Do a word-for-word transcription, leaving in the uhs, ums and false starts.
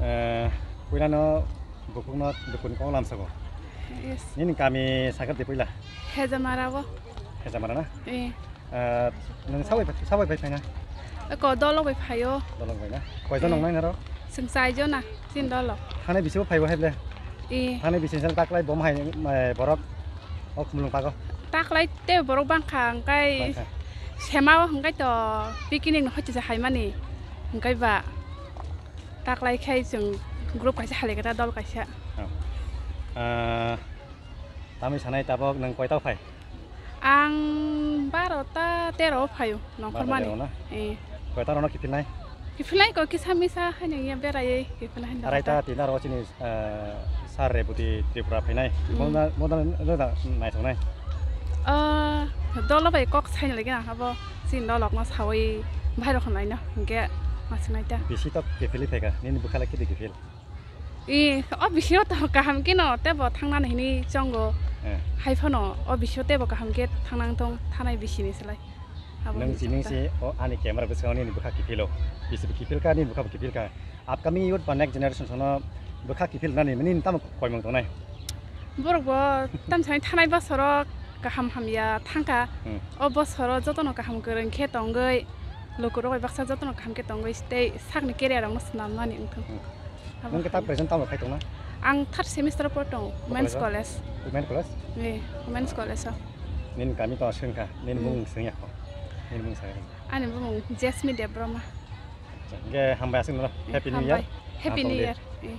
Eh, puilano bukhukno dukuni kok lamsago. Yes. Nini kami sakar di puila? Hejamara o. Hejamara na? Eh. Eh, nwng sabai, sabai bai phaina? Eko dolo bai phaio. Dolo bai na? Koijon Eh. nongnai naro? Sengsa ijo na, tin dolo. Thane bisi bo phaibo hai ble? Eh. Thane bisi sal taklai bom hai, eh, borok. O khumlung pago. Taklai te borok bangkha, hingkai Bangkha. Sema o hingkai to picnic no hochi se haimani. Hingkai ba taklai khai chwng group kaisa halai kata dol kaisa. Oh. Ah, tamni sanai tabok nwng koita phai? Ang baro ta tero o phaio, nongkhor Baro mani. tero na? Eh. Koita rono kiphilnai? Kiphilnai ko kisa misa haino ya berai kiphilnai haino Arai ta kata. Tina ro chini, eh, sir Reboti Tripura phainai. Mm. Modan, modan reda nai thongnai. Ah, dolo bai kok saina lagi na abo sin dolok ma sawi bahai rok naino hingke masuk nai ta. Bisi tok kiphilwi phaika, nini bwkhala kidi kiphil? I, o bisio to kaham keno tebo thangnani hini chongo. Eh. Hai phano o bisio tebo kaham ke thangnang tong thanai bisini selai. Abo Nang hini chini chakta. Si o ani camera bwskango nini bwkha kiphilo. Bisi bo kiphilka, nini bwkha bo kiphilka. Upcoming youth ba next generation sono bwkha kiphil nani, nini tamo koimung tongnai? Borok bo tam sani thanai bosoro kaham hamya thangka. Hmm. O bosoro jotono kaham kwrwng khe tongwi, lukurok bai baksa jotono kaham khe tongwi tei sakni career rokno swnamnani wngthong. Hmm. Abo Nwng khe ta hai. Present tamo khai tongna? Ang third semester por tong, Women's College o? College. Women College? Ni, Women's College o. Nini kami to swngkha, nini Hmm. mung swngya kho. Nini mung swngya. Ani bumung Jasmine Debbarma. Hingke hambai aswk no. Eh, Happy New Year. Hambai. Happy Ah, New tongdi. Year. Eh.